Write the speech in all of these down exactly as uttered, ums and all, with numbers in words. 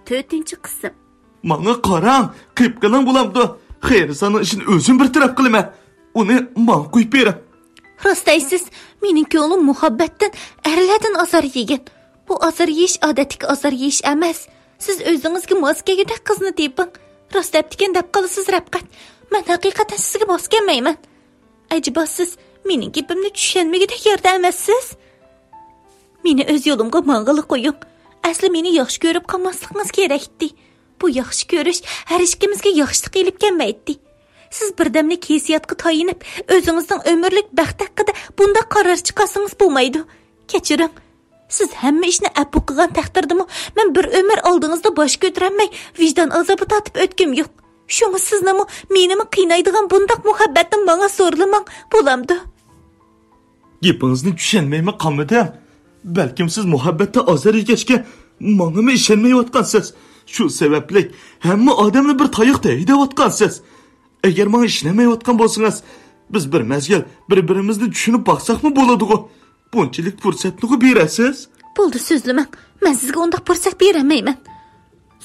تۆتىنچى قىسىم. ماڭا قاراڭ، قىپقىلىڭ بولامدۇ؟ خەيرىساننىڭ ئىشىنى ئۆزۈم بىر تەرەپ قىلىمەن. ئۇنى ماڭا قويۇپ بېرىڭ. راست دەيسىز، مېنىڭ كۆڭلۈم مۇھەببەتتىن، ئەرلەردىن ئازار يېگەن. بۇ ئازار يېيىش ئادەتتىكى ئازار يېيىش ئەمەس. سىز ئۆزىڭىزگە ماس كەلگۈدەك قىزنى تېپىڭ. راست دەپتىكەن دەپ قالىسىز، رەپقەت. مەن ھەقىقەتەن سىزگە ماس كەلمەيمەن. ئەجەبا سىز مېنىڭ گېپىمنى چۈشەنمىگۈدەك يەردە ئەمەسسىز؟ مېنى ئۆز يولۇمغا ماڭغىلى قويۇڭ. ئەسلى مېنى ياخشى كۆرۈپ قالماسلىقىڭىز كېرەكتى. بۇ ياخشى كۆرۈش ھەر ئىككىمىزگە ياخشىلىق ئېلىپ كەلمەيتتى. سىز بىردەملىك ھېسسىياتقا تايىنىپ، ئۆزىڭىزنىڭ ئۆمۈرلۈك بەخت ھەققىدە بۇنداق قارار چىقارسىڭىز بولمايدۇ. كەچۈرۈڭ. سىز ھەممە ئىشنى ئەپۇ قىلغان تەقدىردىمۇ، مەن بىر ئۆمۈر ئالدىڭىزدا باش كۆتۈرەلمەي، ۋىجدان ئازابى تارتىپ ئۆتكۈم يوق. شۇڭا سىزنىمۇ، مېنىمۇ قىينايدىغان بۇنداق مۇھەببەتنى ماڭا زورلىماڭ، بولامدۇ؟ گېپىڭىزنى چۈشەنمەيمۇ قالمىدىم. بەلكىم سىز مۇھەببەتتە ئازار يېگەچكە، ماڭىمۇ ئىشەنمەيۋاتقانسىز. شۇ سەۋەبلىك ھەممە ئادەمنى بىر تاياقتا ھەيدەۋاتقانسىز. ئەگەر ماڭا ئىشىنەلمەيۋاتقان بولسىڭىز، بىز بىر مەزگىل بىر-بىرىمىزنى چۈشىنىپ باقساقمۇ بولىدىغۇ؟ بۇنچىلىك پۇرسەتنىغۇ بېرەسىز؟ بولدى، سۆزلىمەڭ. مەن سىزگە ئۇنداق پۇرسەت بېرەلمەيمەن.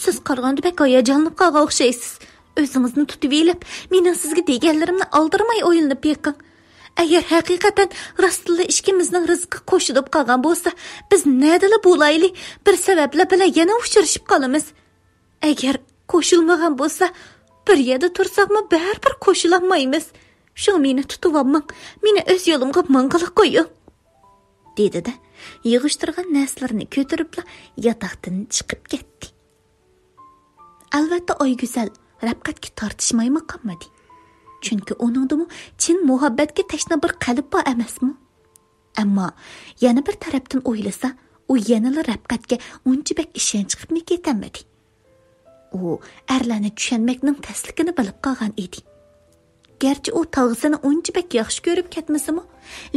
سىز قارىغاندا بەك ھاياجانلىنىپ قالغان ئوخشايسىز. ئۆزىڭىزنى تۇتۇۋېلىپ، مېنىڭ سىزگە دېگەنلىرىمنى ئالدىرىماي ئويلىنىپ بېقىڭ. ئەگەر ھەقىقەتەن راستتىنلا ئىككىمىزنىڭ رىزقى قوشۇلۇپ قالغان بولسا، بىز نەدىلا بولايلى، بىر سەۋەبلەر بىلەن يەنە ئۇچرىشىپ قالىمىز. ئەگەر قوشۇلمىغان بولسا، بىر يەردە تۇرساقمۇ بەرىبىر قوشۇلالمايمىز. شۇڭا مېنى تۇتۇۋالماڭ، مېنى ئۆز يولۇمغا ماڭغىلى قويۇڭ، دېدى-دە، يىغىشتۇرغان نەرسىلىرىنى كۆتۈرۈپلا ياتاقتىن چىقىپ كەتتى. ئەلۋەتتە، ئايگۈزەل رەپقەتكە تارتىشمايمۇ قالمىدى. چۈنكى ئۇنىڭدىمۇ چىن مۇھەببەتكە تەشنا بىر قەلب بار ئەمەسمۇ؟ ئەمما يەنە بىر تەرەپتىن ئويلىسا، ئۇ يەنىلا رەپقەتكە ئۇنچە بەك ئىشەنچ قىلىپمۇ كېتەلمىدى. ئۇ ئەرلەرنى چۈشەنمەكنىڭ تەسلىكىنى بىلىپ قالغان ئىدى. گەرچە ئۇ تاغىسىنى ئۇنچە بەك ياخشى كۆرۈپ كەتمىسىمۇ،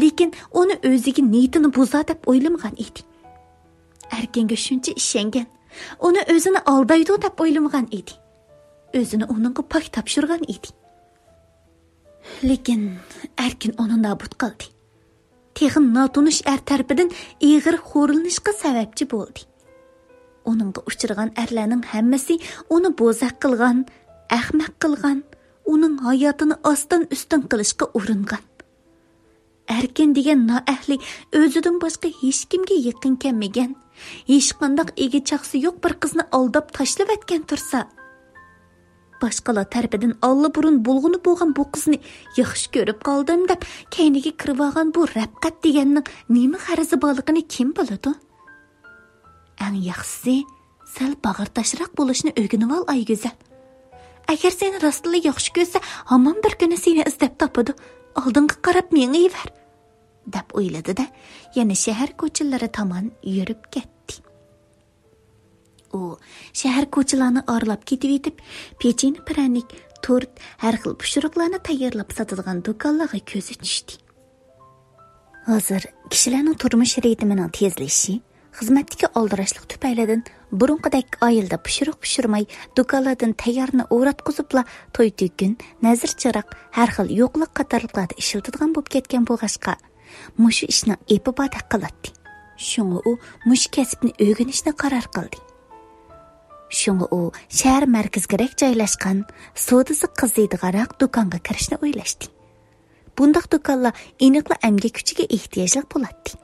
لېكىن ئۇنى ئۆزىگە نىيىتىنى بۇزار دەپ ئويلىمىغان ئىدى. ئەركىنگە شۇنچە ئىشەنگەن، ئۇنى ئۆزىنى ئالدايدۇ دەپ ئويلىمىغان ئىدى. ئۆزىنى ئۇنىڭغا پاك تاپشۇرغان ئىدى. لېكىن ئەركىن ئۇنى نابۇت قىلدى. تېخى ناتونۇش ئەر تەرىپىدىن ئېغىر خورلىنىشقا سەۋەبچى بولدى. ئۇنىڭغا ئۇچرىغان ئەرلەرنىڭ ھەممىسى ئۇنى بوزەك قىلغان، ئەخمەق قىلغان، ئۇنىڭ ھاياتىنى ئاستىن ئۈستۈن قىلىشقا ئۇرۇنغان. ئەركىن دېگەن نائەھلى ئۆزىدىن باشقا ھېچكىمگە يېقىن كەلمىگەن، ھېچقانداق ئىگە چاقىسى يوق بىر قىزنى ئالداپ تاشلىۋەتكەن تۇرسا، باشقىلار تەرىپىدىن ئاللىبۇرۇن بۇلغىنىپ بولغان بۇ قىزنى ياخشى كۆرۈپ قالدىم دەپ كەينىگە كىرىۋالغان بۇ رەپقەت دېگەننىڭ نېمە غەرىزى بارلىقىنى كىم بىلىدۇ؟ ئەڭ ياخشىسى، سەل باغرى تاشراق بولۇشنى ئۆگىنىۋال، ئايگۈزەل. ئەگەر سېنى راستلا ياخشى كۆرسە، ھامان بىر كۈنى سېنى ئىزدەپ تاپىدۇ. ئالدىڭغا قاراپ مېڭىۋەر، دەپ ئويلىدى-دە، يەنە شەھەر كوچىلىرى تامان يۈرۈپ كەتتى. ئۇ شەھەر كوچىلارنى ئارىلاپ كېتىۋېتىپ، پېچىنە پىرەنىك، تورت، ھەر خىل پىشۇرۇقلارنى تەييارلاپ ساتىدىغان دۇكانلارغا كۆزى چۈشتى. ھازىر كىشىلەرنىڭ تۇرمۇش رىتىمىنىڭ تېزلىشىشى، خىزمەتتىكى ئالدىراشلىق تۈپەيلىدىن بۇرۇنقىدەك ئائىلىدە پىشۇرۇق پىشۇرماي، دۇكانلاردىن تەييارنى ئوراتقۇزۇپلا توي-تۆكۈن، نەزىر-چىراغ، ھەر خىل يوقىلىق قاتارلىقلاردا ئىشلىتىدىغان بولۇپ كەتكەن بولغاچقا، مۇشۇ ئىشنىڭ ئېپى باردەك قىلاتتى. شۇڭا ئۇ مۇشۇ كەسىپنى ئۆگىنىشنى قارار قىلدى. شۇڭا ئۇ شەھەر مەركىزىگىرەك جايلاشقان، سودىسى قىزىيدىغانراق دۇكانغا كىرىشنى ئويلاشتى. بۇنداق دۇكانلار ئېنىقلا ئەمگەك كۈچىگە ئېھتىياجلىق بولاتتى.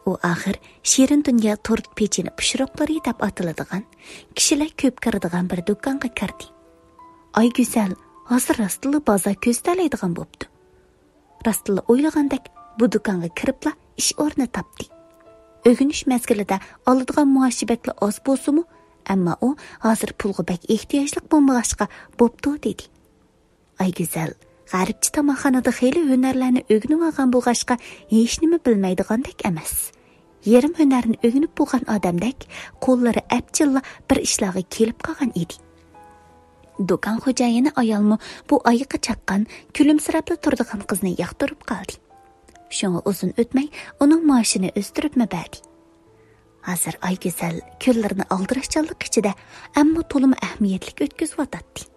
ئۇ ئاخىر شېرىن دۇنيا تورت پېچىنە پىشۇرۇقلىرى دەپ ئاتىلىدىغان، كىشىلەر كۆپ كىرىدىغان بىر دۇكانغا كىردى. ئايگۈزەل ھازىر راستلا بازار كۆزىتەلەيدىغان بوپتۇ. راستلا ئويلىغاندەك بۇ دۇكانغا كىرىپلا ئىش ئورنى تاپتى. ئۆگىنىش مەزگىلىدە ئالىدىغان مائاشى بەكلا ئاز بولسىمۇ، ئەمما ئۇ ھازىر پۇلغا بەك ئېھتىياجلىق بولمىغاچقا بوپتۇ، دېدى. ئايگۈزەل غەربچە تاماقخانىدا خېلى ھۈنەرلەرنى ئۆگىنىۋالغان بولغاچقا، ھېچنېمە بىلمەيدىغاندەك ئەمەس. يېرىم ھۈنەرنى ئۆگىنىپ بولغان ئادەمدەك قوللىرى ئەپچىللا بىر ئىشلارغا كېلىپ قالغان ئىدى. دۇكان خوجايىنى ئايالمۇ بۇ ئايىقى چاققان، كۈلۈمسىرەپلا تۇرىدىغان قىزنى ياقتۇرۇپ قالدى. شۇڭا ئۇزۇن ئۆتمەي ئۇنىڭ مائاشىنى ئۆستۈرۈپمۇ بەردى. ھازىر ئايگۈزەل كۈنلىرىنى ئالدىراشچانلىق ئىچىدە، ئەمما تولىمۇ ئەھمىيەتلىك ئۆتكۈزۈۋاتاتتى.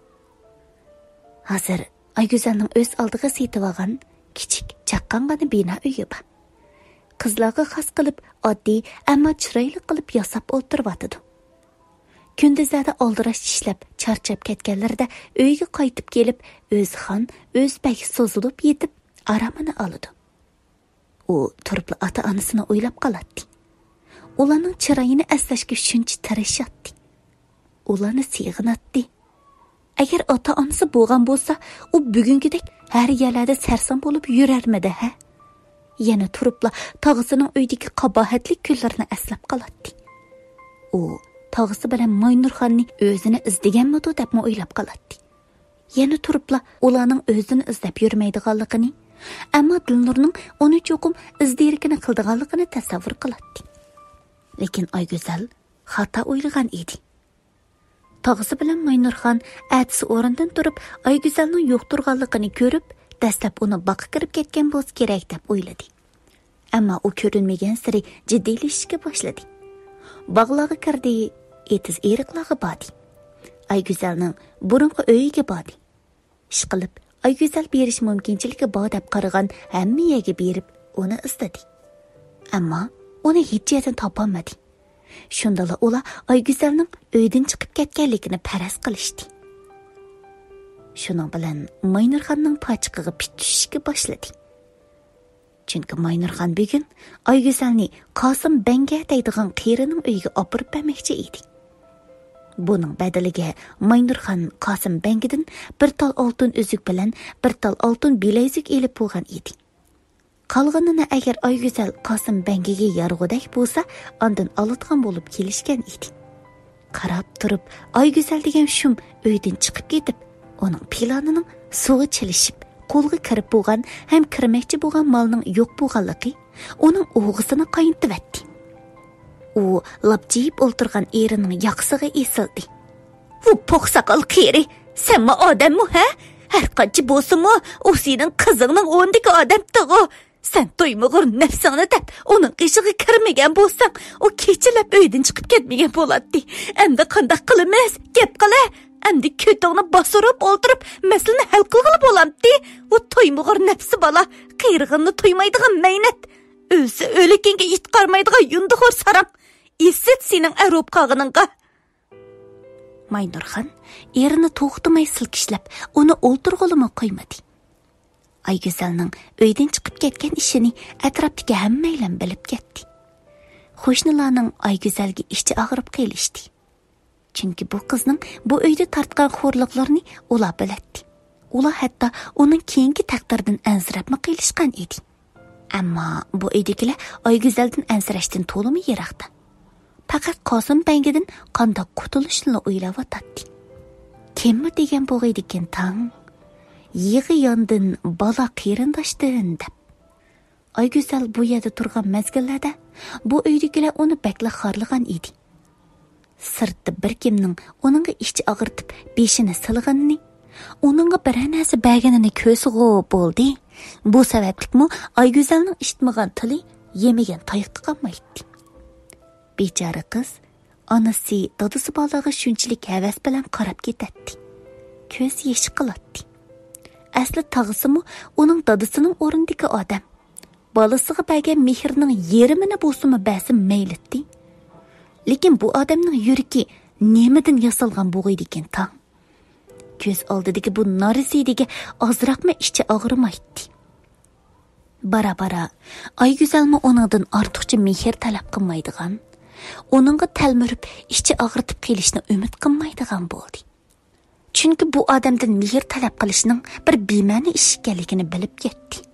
ھازىر ئايگۈزەلنىڭ ئۆز ئالدىغا سېتىۋالغان كىچىك، چاققانغىنا بىنا ئۆيى بار. قىزلارغا خاس قىلىپ ئاددىي، ئەمما چىرايلىق قىلىپ ياساپ ئولتۇرۇۋاتىدۇ. كۈندۈزلەردە ئالدىراش ئىشلەپ، چارچاپ كەتكەنلىرىدە ئۆيگە قايتىپ كېلىپ، ئۆز خان، ئۆز بەگ سوزۇلۇپ يېتىپ، ئارامىنى ئالىدۇ. ئۇ تۇرۇپلا ئاتا-ئانىسىنى ئويلاپ قالاتتى. ئۇلارنىڭ چىرايىنى ئەسلەشكە شۇنچە تىرىشاتتى. ئۇلارنى سېغىناتتى. ئەگەر ئاتا-ئانىسى بولغان بولسا، ئۇ بۈگۈنكىدەك ھەر يەرلەردە سەرسان بولۇپ يۈرەرمىدى، ھە؟ يەنە تۇرۇپلا تاغىسىنىڭ ئۆيدىكى قاباھەتلىك كۈنلىرىنى ئەسلەپ قالاتتى. ئۇ تاغىسى بىلەن ماينۇرخاننى ئۆزىنى ئىزدىگەنمىدۇ دەپمۇ ئويلاپ قالاتتى. يەنە تۇرۇپلا ئۇلارنىڭ ئۆزىنى ئىزدەپ يۈرمەيدىغانلىقىنى، ئەمما دىلنۇرنىڭ ئۇنى چوقۇم ئىزدىرىكىنى قىلىدىغانلىقىنى تەسەۋۋۇر قىلاتتى. لېكىن ئايگۈزەل خاتا ئويلىغان ئىدى. تاغىسى بىلەن ماينۇرخان ئەتىسى ئورنىدىن تۇرۇپ، ئايگۈزەلنىڭ يوق تۇرغانلىقىنى كۆرۈپ، دەسلەپ ئۇنى باغقا كىرىپ كەتكەن بولسا كېرەك دەپ ئويلىدى. ئەمما ئۇ كۆرۈنمىگەنسېرى جىددىيلىشىشكە باشلىدى. باغلارغا كىردى، ئېتىز-ئېرىقلارغا باردى. ئايگۈزەلنىڭ بۇرۇنقى ئۆيىگە باردى. ئىشقىلىپ، ئايگۈزەل بېرىش مۇمكىنچىلىكى بار دەپ قارىغان ھەممە يەرگە بېرىپ، ئۇنى ئىزدىدى. ئەمما ئۇنى ھېچ يەردىن تاپالمىدى. شۇندىلا ئۇلار ئايگۈزەلنىڭ ئۆيدىن چىقىپ كەتكەنلىكىنى پەرەز قىلىشتى. شۇنىڭ بىلەن ماينۇرخاننىڭ پاچىقىغا پىت چۈشۈشكە باشلىدى. چۈنكى ماينۇرخان بۈگۈن ئايگۈزەلنى قاسىم بەڭگە دەيدىغان قېرىنىڭ ئۆيىگە ئاپىرىپ بەرمەكچى ئىدى. بۇنىڭ بەدىلىگە ماينۇرخان قاسىم بەڭگىدىن بىر تال ئالتۇن ئۈزۈك بىلەن بىر تال ئالتۇن بىلەيزۈك ئېلىپ بولغان ئىدى. قالغىنىنى ئەگەر ئايگۈزەل قاسىم بەڭگىگە يارىغۇدەك بولسا، ئاندىن ئالىدىغان بولۇپ كېلىشكەن ئىدى. قاراپ تۇرۇپ، ئايگۈزەل دېگەن شۇم ئۆيدىن چىقىپ كېتىپ، ئۇنىڭ پىلانىنىڭ سۇغا چىلىشىپ، قولغا كىرىپ بولغان ھەم كىرمەكچى بولغان مالنىڭ يوق بولغانلىقى ئۇنىڭ ئوغىسىنى قاينىتىۋەتتى. ئۇ لاپچىيىپ ئولتۇرغان ئېرىنىڭ ياقىسىغا ئېسىلدى. ۋۇ پوقساقال قېرى، سەنمۇ ئادەممۇ، ھە؟ ھەرقانچە بولسىمۇ، ئۇ سېنىڭ قىزىڭنىڭ ئورنىدىكى ئادەمتىغۇ. سەن تويمىغۇر نەپسىڭنى دەپ، ئۇنىڭ ئىشىغا كىرمىگەن بولساڭ، ئۇ كېچىلەپ ئۆيدىن چىقىپ كەتمىگەن بولاتتى. ئەمدى قانداق قىلىمىز؟ گەپ قىلە! ئەمدى كۆتۈڭنى باستۇرۇپ ئولتۇرۇپ، مەسىلىنى ھەل قىلغىلى بولامتى؟ ئۇ تويمىغۇر نەپسى بالا، قېرىغىنىنى تويمايدىغان مەينەت. ئۆلسە ئۆلۈكۈڭگە ئىت قارىمايدىغان يۇندىخور ساراڭ. ئىسسىت سېنىڭ ئەر بولۇپ قالغىنىڭغا. ماينۇرخان ئېرىنى توختىماي سىلكىشلەپ، ئۇنى ئولتۇرغىلىمۇ قويمىدى. ئايگۈزەلنىڭ ئۆيدىن چىقىپ كەتكەن ئىشىنى ئەتراپتىكى ھەممەيلەن بىلىپ كەتتى. قوشنىلارنىڭ ئايگۈزەلگە ئىچى ئاغرىپ قېلىشتى. چۈنكى بۇ قىزنىڭ بۇ ئۆيدە تارتقان خورلۇقلىرىنى ئۇلار بىلەتتى. ئۇلار ھەتتا ئۇنىڭ كېيىنكى تەقدىرىدىن ئەنسىرەپمۇ قېلىشقان ئىدى. ئەمما بۇ ئۆيدىكىلەر ئايگۈزەلدىن ئەنسىرەشتىن تولىمۇ يىراقتا. پەقەت قاسىم بەڭگىدىن قانداق قۇتۇلۇشنىلا ئويلاۋاتاتتى. كىممۇ دېگەن بوغايدىكىن تاڭ، يىغى ياندىن، بالا قېرىنداشتىن دەپ. ئايگۈزەل بۇ يەردە تۇرغان مەزگىللەردە بۇ ئۆيدىكىلەر ئۇنى بەكلا خارلىغان ئىدى. سىرتتا بىر كىمنىڭ ئۇنىڭغا ئىچ ئاغرىتىپ بېشىنى سىلىغىنىنى، ئۇنىڭغا بىرەر نەرسە بەرگىنىنى كۆرسىغۇ بولدى. بۇ سەۋەبلىكمۇ ئايگۈزەلنىڭ ئىشتمىغان تىلى يېمىگەن تاياقتا قالمايتتى. بىچارە قىز ئانىسى، دادىسى بالىلارغا شۇنچىلىك ھەۋەس بىلەن قاراپ كېتەتتى. كۆز يېشى قىلاتتى. ئەسلى تاغىسىمۇ ئۇنىڭ دادىسىنىڭ ئورنىدىكى ئادەم. بالىسىغا بەرگەن مېھرىنىڭ يېرىمىنى بولسىمۇ بەرسە مەيلىتتى. لېكىن بۇ ئادەمنىڭ يۈرىكى نېمىدىن ياسالغان بوغايدىكىن تاڭ؟ كۆز ئالدىدىكى بۇ نارەسىدىگە ئازراقمۇ ئىچى ئاغرىمايتتى. بارا-بارا ئايگۈزەلمۇ ئۇنىڭدىن ئارتۇقچە مېھىر تەلەپ قىلمايدىغان، ئۇنىڭغا تەلمۈرۈپ ئىچى ئاغرىتىپ قېلىشنى ئۈمىد قىلمايدىغان بولدى. چۈنكى بۇ ئادەمدىن مېھىر تەلەپ قىلىشنىڭ بىر بىمەنە ئىش ئىكەنلىكىنى بىلىپ يەتتى.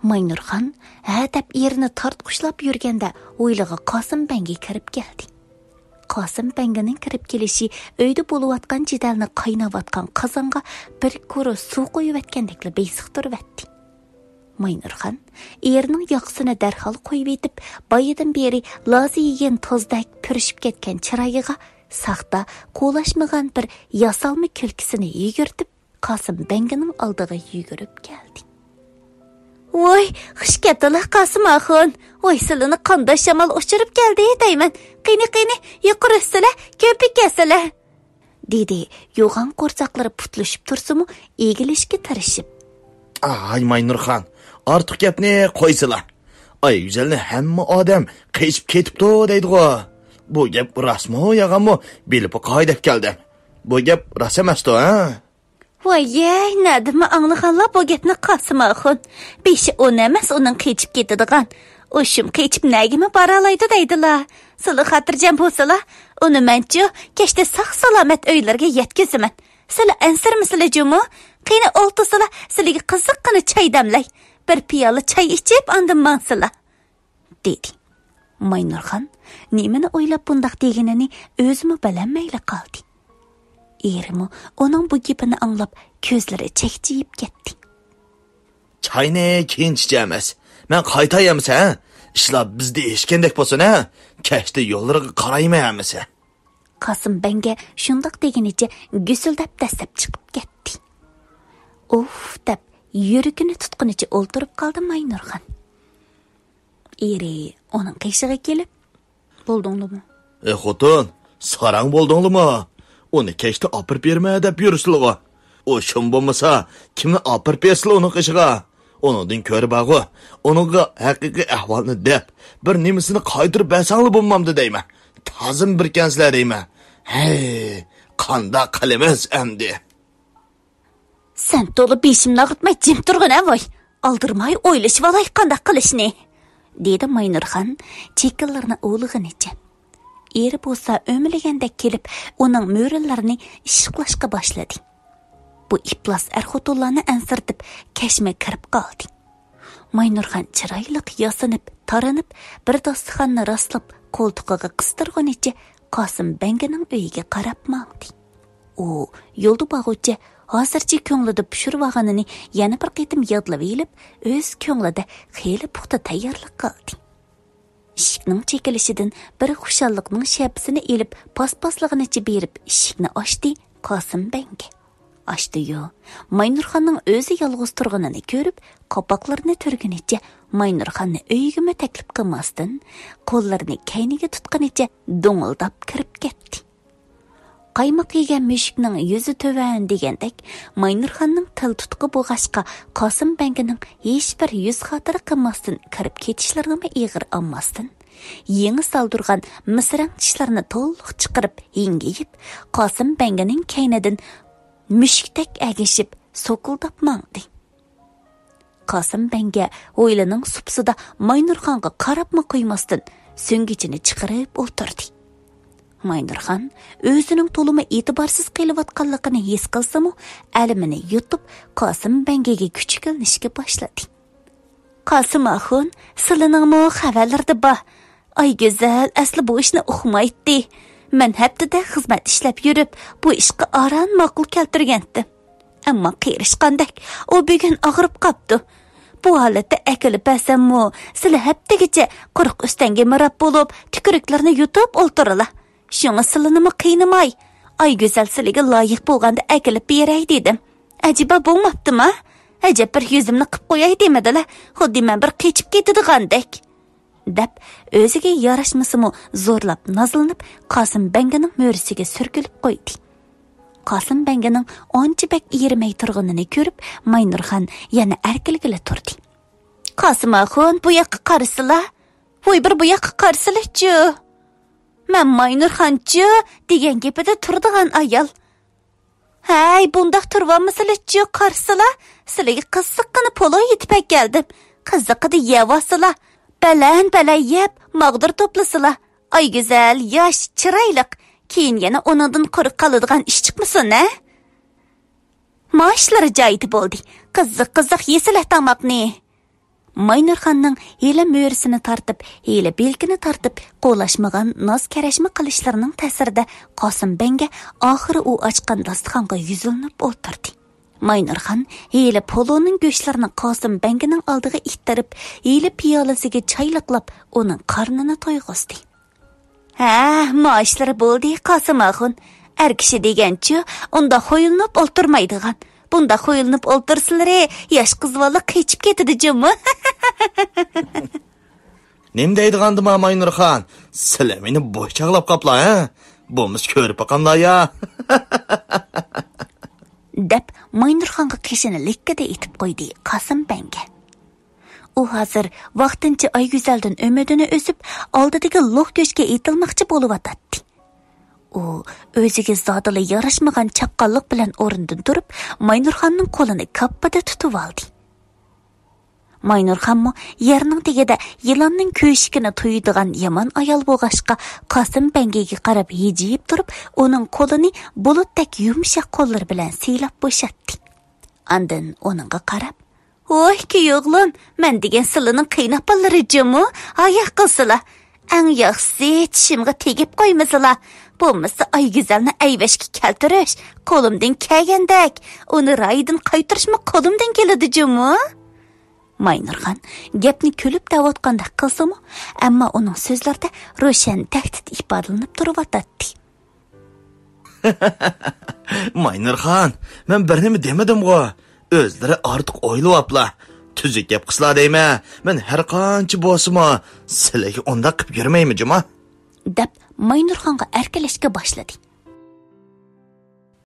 ماينۇرخان ھە دەپ ئېرىنى تارتقۇچلاپ يۈرگەندە ھويلىغا قاسىم بەڭگى كىرىپ كەلدى. قاسىم بەڭگىنىڭ كىرىپ كېلىشى ئۆيدە بولۇۋاتقان جېدەلنى قايناۋاتقان قازانغا بىر كورۇ سۇ قۇيۇۋەتكەندەكلا بېسىقتۇرۇۋەتتى. ماينۇرخان ئېرىنىڭ ياقىسىنى دەرھال قويۇۋېتىپ، بايىدىن بېرى لازا يېگەن تازدەك پۈرۈشۈپ كەتكەن چىرايىغا ساختا، قولاشمىغان بىر ياسالما كۈلكىسىنى يۈگۈرتۈپ، قاسىم بەڭگىنىڭ ئالدىغا يۈگۈرۈپ كەلدى. ۋاي، خۇش كەپتىلا، قاسىم ئاخۇن. ۋاي، سىلىنى قانداق شامال ئۇچۇرۇپ كەلدى دەيمەن. قېنى، قېنى، يۇقىرى ئۆتسىلە، كۆپۈك يەسىلە. دېدى يوغان قورساقلىرى پۇتلىشىپ تۇرسىمۇ، ئېگىلىشكە تىرىشىپ. ئاي، ماينۇرخان، ئارتۇق گەپنى قويسىلا. ئايگۈزەلنى ھەممە ئادەم قېچىپ كېتىپتۇ دەيدىغۇ. بۇ گەپ راستمۇ، يالغانمۇ، بىلىپ باقاي دەپ كەلدىم. بۇ گەپ راست ئەمەستۇ، ھە؟ ۋاييەي، نەدىمۇ ئاڭلىغانلا بۇ گەپنى قاسىم ئاخۇن. بېشى ئون ئەمەس ئۇنىڭ قېچىپ كېتىدىغان. ئۇششۇم قېچىپ نەگىمۇ بارالايدۇ دەيدىلا. سىلى خاتىرجەم بولسىلا، ئۇنى مەنچۇ كەچتە ساق-سالامەت ئۆيلىرىگە يەتكۈزىمەن. سىلى ئەنسىرىمىسىلە جۇمۇ. قېنى ئولتۇرسىلا، سىلىگە قىزىققىنە چاي دەملەي. بىر پىيالە چاي ئىچىپ ئاندىن ماڭسىلا. دېدى. ماينۇرخان نېمىنى ئويلاپ بۇنداق دېگىنىنى ئۆزىمۇ بىلەلمەيلا قالدى. ئېرىمۇ ئۇنىڭ بۇ گېپىنى ئاڭلاپ، كۆزلىرى چەكچىيىپ كەتتى. چاينى كېيىن ئىچىمىز. مەن قايتاي ئەمىسە، ھە؟ ئىشلار بىزدە ئېشىشكەندەك بولسۇن، ھە؟ كەچتە يوللىرىغا قارايمەن ئەمىسە. قاسىم بەڭگە شۇنداق دېگىنىچە گۈسۈلدەپ دەسسەپ چىقىپ كەتتى. ئۇف دەپ، يۈرىكىنى تۇتقىنىچە ئولتۇرۇپ قالدى ماينۇرخان. ئېرى ئۇنىڭ قېشىغا كېلىپ، بولدۇڭلىمۇ؟ ئى خوتۇن، ساراڭ بولدۇڭلىمۇ؟ ئۇنى كەچتە ئاپىرىپ بېرىمەن دەپ يۈرىسىلىغۇ. ئۇ شۇم بولمىسا، كىمنى ئاپىرىپ بېرىسىلە ئۇنىڭ قېشىغا؟ ئۇنىڭدىن كۆرە بارغۇ، ئۇنىڭغا ھەقىقىي ئەھۋالنى دەپ، بىر نېمىسىنى قايتۇرۇپ بەرسەڭلار بولمامدۇ دەيمەن. تازىمۇ بىركەنسىلەر دەيمەن. ھەي، قانداق قىلىمىز ئەمدى؟ سەن تولا بېشىمنى ئاغرىتماي جىم تۇرغىن ھە ۋاي. ئالدىرىماي ئويلىشىۋالاي قانداق قىلىشنى، دېدى ماينۇرخان چېكىلىرىنى ئۇۋىلىغىنىچە. ئېرى بولسا ئۆمىلىگەندەك كېلىپ، ئۇنىڭ مۈرىلىرىنى ئىششىقلاشقا باشلىدى. بۇ ئىپلاس ئەر-خوتۇنلارنى ئەنسىرىتىپ، كەچمۇ كىرىپ قالدى. ماينۇرخان چىرايلىق ياسىنىپ، تارىنىپ، بىر داستىخاننى راسلاپ، قولتۇقىغا قىستۇرغىنىچە قاسىم بەڭگىنىڭ ئۆيىگە قاراپ ماڭدى. ئۇ يولدا بارغۇچە ھازىرچە كۆڭلىدە پۇشۇرۇۋالغىنىنى يەنە بىر قېتىم يادلىۋېلىپ، ئۆز كۆڭلىدە خېلى پۇختا تەييارلىق قىلدى. ئىشىكنىڭ چېكىلىشىدىن بىر خۇشاللىقنىڭ شەپىسىنى ئېلىپ، پاس-پاسلىغىنىچە بېرىپ ئىشىكنى ئاچتى قاسىم بەڭگە. ئاچتى-يۇ، ماينۇرخاننىڭ ئۆزى يالغۇز تۇرغىنىنى كۆرۈپ، قاپاقلىرىنى تۈرگىنىچە ماينۇرخاننى ئۆيىگىمۇ تەكلىپ قىلماستىن، قوللىرىنى كەينىگە تۇتقىنىچە دوڭۇلداپ كىرىپ كەتتى. قايماق يېگەن مۈشۈكنىڭ يۈزى تۆۋەن دېگەندەك، ماينۇرخاننىڭ تىل تۇتقا بولغاچقا، قاسىم بەڭگىنىڭ ھېچبىر يۈز خاتىرە قىلماستىن كىرىپ كېتىشلىرىنىمۇ ئېغىر ئالماستىن، يېڭى سالدۇرغان مىسراڭ چىشلىرىنى تولۇق چىقىرىپ، ھىڭگىيىپ، قاسىم بەڭگىنىڭ كەينىدىن مۈشۈكتەك ئەگىشىپ، سوكۇلداپ ماڭدى. قاسىم بەڭگە ھويلىنىڭ سۇپىسىدا ماينۇرخانغا قاراپمۇ قويماستىن، سۆڭگىچىنى چىقىرىپ ئولتۇردى. ماينۇرخان ئۆزىنىڭ تولىمۇ ئېتىبارسىز قېلىۋاتقانلىقىنى ھېس قىلسىمۇ، ئەلىمىنى يۇتۇپ، قاسىم بەڭگىگە كۈچۈكلىنىشكە باشلىدى. قاسىم ئاخۇن، سىلىنىڭمۇ خەۋەرلىرىدە بار. ئايگۈزەل ئەسلى بۇ ئىشنى ئۇقمايتتى. مەن ھەپتىدە خىزمەت ئىشلەپ يۈرۈپ، بۇ ئىشقا ئاران ماقۇل كەلتۈرگەنتىم. ئەمما قېرىشقاندەك، ئۇ بۈگۈن ئاغرىپ قاپتۇ. بۇ ھالەتتە ئەكېلىپ بەرسەممۇ، سىلى ھەپتىگىچە قۇرۇق ئۆستەڭگە مىراپ بولۇپ، تۈكۈرۈكلىرىنى يۇتۇپ ئولتۇرىلا. شۇڭا سىلىنىمۇ قىينىماي، ئايگۈزەل سىلىگە لايىق بولغاندا ئەكېلىپ بېرەي دېدىم. ئەجەبا بولماپتىما؟ ئەجەب بىر يۈزۈمنى قىپ قوياي دېمىدىلا، خۇددى مەن بىر قېچىپ كېتىدىغاندەك. دەپ، ئۆزىگە ياراشمىسىمۇ زورلاپ، نازلىنىپ، قاسىم بەڭگىنىڭ مۈرىسىگە سۈركىلىپ قويدى. قاسىم بەڭگىنىڭ ئانچە بەك ئېرىمەي تۇرغىنىنى كۆرۈپ، ماينۇرخان يەنە ئەركىلىگىلى تۇردى. قاسىم ئاخۇن، بۇ ياققا قارىسىلا. ۋوي، بىر بۇ ياققا قارىسىلىچۇ. مەن ماينۇرخانچۇ دېگەن گېپىدە تۇرىدىغان ئايال. ھەي، بۇنداق تۇرۇۋالمىسىلىچۇ، قارىسىلا، سىلىگە قىزىققىنە پولۇ يېتىپ ئەكەلدىم. قىزىقىدە يەۋالسىلا، بەلەن-بەلەن يەپ، ماغدۇر توپلىسىلا. ئايگۈزەل، ياش، چىرايلىق. كېيىن يەنە ئۇنىڭدىن قۇرۇق قالىدىغان ئىش چىقمىسۇن، ھە؟ مائاشلىرى جايىدا بولدى. قىزىق-قىزىق يېسىلە تاماقنى. ماينۇرخاننىڭ ھېلى مۈرىسىنى تارتىپ، ھېلى بىلىكىنى تارتىپ، قولاشمىغان ناز-كەرەشمە قىلىشلىرىنىڭ تەسىرىدە قاسىم بەڭگە ئاخىرى ئۇ ئاچقان داستىخانغا يۈزلىنىپ ئولتۇردى. ماينۇرخان ھېلى پولۇنىڭ گۆشلىرىنى قاسىم بەڭگىنىڭ ئالدىغا ئىتتىرىپ، ھېلى پىيالىسىگە چاي لىقلاپ، ئۇنىڭ قارنىنى تويغۇزدى. ھە، مائاشلىرى بولدى، قاسىم ئاخۇن. ئەر كىشى دېگەنچۇ، ئۇنداق خۇيلىنىپ ئولتۇرمايدىغان. بۇنداق خۇيلىنىپ ئولتۇرسىلىرى، ياش قىز بالا قېچىپ كېتىدۇ جۇمۇ. نېمە دەيدىغاندىما، ماينۇرخان؟ سىلە مېنى بوش چاغلاپ قاپلا، ھە؟ بولمىسا كۆرۈپ باقاملا يا؟ دەپ، ماينۇرخانغا قېشىنى لىككىدە ئېتىپ قويدى قاسىم بەڭگە. ئۇ ھازىر ۋاقتىنچە ئايگۈزەلدىن ئۈمىدىنى ئۈزۈپ، ئالدىدىكى لوھ كۆشكە ئېتىلماقچى بولۇۋاتاتتى. ئۇ ئۆزىگە زادىلا ياراشمىغان چاققانلىق بىلەن ئورنىدىن تۇرۇپ، ماينۇرخاننىڭ قولىنى كاپپىدە تۇتۇۋالدى. ماينۇرخانمۇ يەرنىڭ تېگىدە يىلاننىڭ كۆشۈكىنى تۇيىدىغان يامان ئايال بولغاچقا، قاسىم بەڭگىگە قاراپ ھىجىيىپ تۇرۇپ، ئۇنىڭ قولىنى بۇلۇتتەك يۇمشاق قوللىرى بىلەن سىيلاپ بوشاتتى. ئاندىن ئۇنىڭغا قاراپ، «ۋاي كۈيئوغلۇم، مەن دېگەن سىلىنىڭ قېيىنئاپالىرى جۇمۇ، ھايا قىلسىلا. ئەڭ ياخشىسى چىشىمغا تېگىپ قويمىسىلا. بولمىسا ئايگۈزەلنى ئەيۋەشكە كەلتۈرۈش قولۇمدىن كەلگەندەك، ئۇنى رايىدىن قايتۇرۇشمۇ قولۇمدىن كېلىدۇ جۇمۇ.» ماينۇرخان گەپنى كۈلۈپ دەۋاتقاندەك قىلسىمۇ، ئەمما ئۇنىڭ سۆزلىرىدە روشەن تەھدىت ئىپادىلىنىپ تۇرۇۋاتاتتى. ماينۇرخان، مەن بىر نېمە دېمىدىمغۇ؟ ئۆزلىرى ئارتۇق ئويلىۋاپلا. تۈزۈك گەپ قىلسىلا دەيمەن. مەن ھەر قانچە بولسىمۇ، سىلىگە ئۇنداق قىپ يۈرمەيمەن جۇما. دەپ ماينۇرخانغا ئەركىلەشكە باشلىدى.